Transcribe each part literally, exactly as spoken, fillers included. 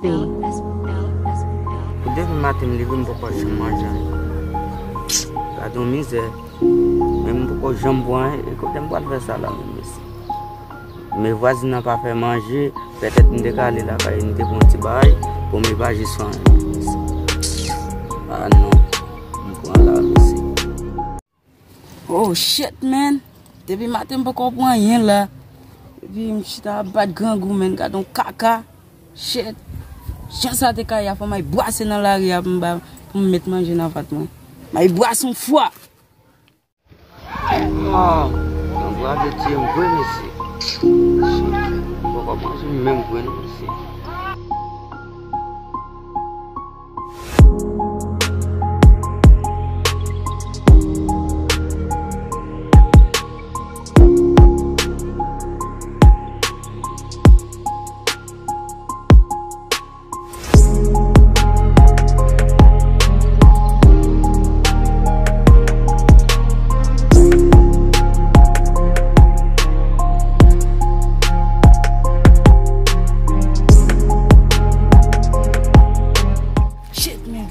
Pou depi maten m leve, m poko janm manje anyen. Gade yon mizè. Men m poko janm bwè anyen. E kote m pral fè sa la menm, mesye? Men vwazin nan pa fè manje, petèt m te ka ale lakay, m te pran ti bagay, bon, men pa jis fè anyen. Ah non, m pran la, mesye. Oh shit, man. Depi maten m poko pran anyen la. Epi m chita ap bat grangou, man. Gad yon kaka. Shit. Jan sa te ka ye a, fò m al bwase nan lari a pou m ba, pou m met manje nan vant mwen. M al bwase yon fwa. Ah, grangou a vle tiye m vre, mesye. Shit. M poko manje menm vre non, mesye. Shit, man.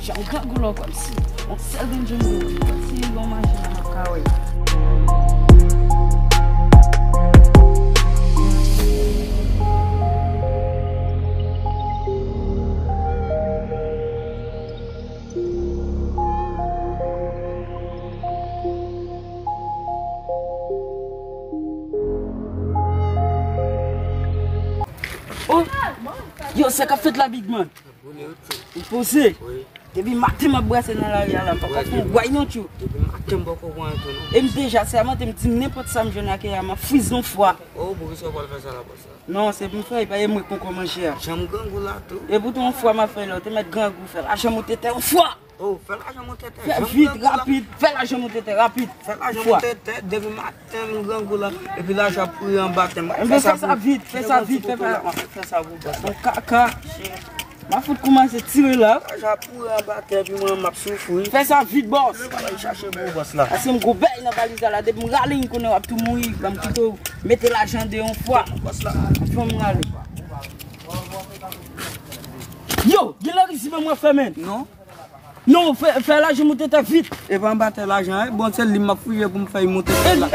Jan grangou la, kòmsi yon sèl grenn jan m dwe, kòmsi yon manje la m ap ka wè. Oh! Yo, sa k ap fèt la, big man? Ou poze? Wi. Depi maten m ap brase nan lari a la, m poko fè yon gway non, tchou. Depi maten m poko pran anyen tou non. E m deja sèmante, m di nenpòt sa m jwenn ak a, m ap friz yon fwa. Oh, poukisa w pral fè sa la konsa? Non, se pou m fè, e pa e mwen k poko manje a. Janm grangou la tou. E poutan yon fwa m ap fè la, ou te mèt grangou, fè lajan moute tè yon fwa. Oh, fè lajan moute tè. Fè vit, rapid, fè lajan moute tè, rapid. Fè lajan moute tè, depi maten m grangou la, epi lajan ap pouri anba tè m. Fè sa vit, fè sa vit, fè sa. Fè sa pou bòs la. Kaka. M a fout koumanse tire la. Lajan ap pouri anba tè, epi mwen m ap soufri. Fè sa vit, bòs. Mwen pral chache pou bòs la. Paske m gwo bèy nan valiz la, depi m rale, m konnen w ap tou mouri. Ban m kite w mete lajan de yon fwa. Bòs la. Fò m rale. Yo, gen lè rizi ban mwen fè, men. Non. Non, fè, fè lajan moute tè vit. E pa anba tè lajan, bon, se li m ap fouye pou m fè moute tè la.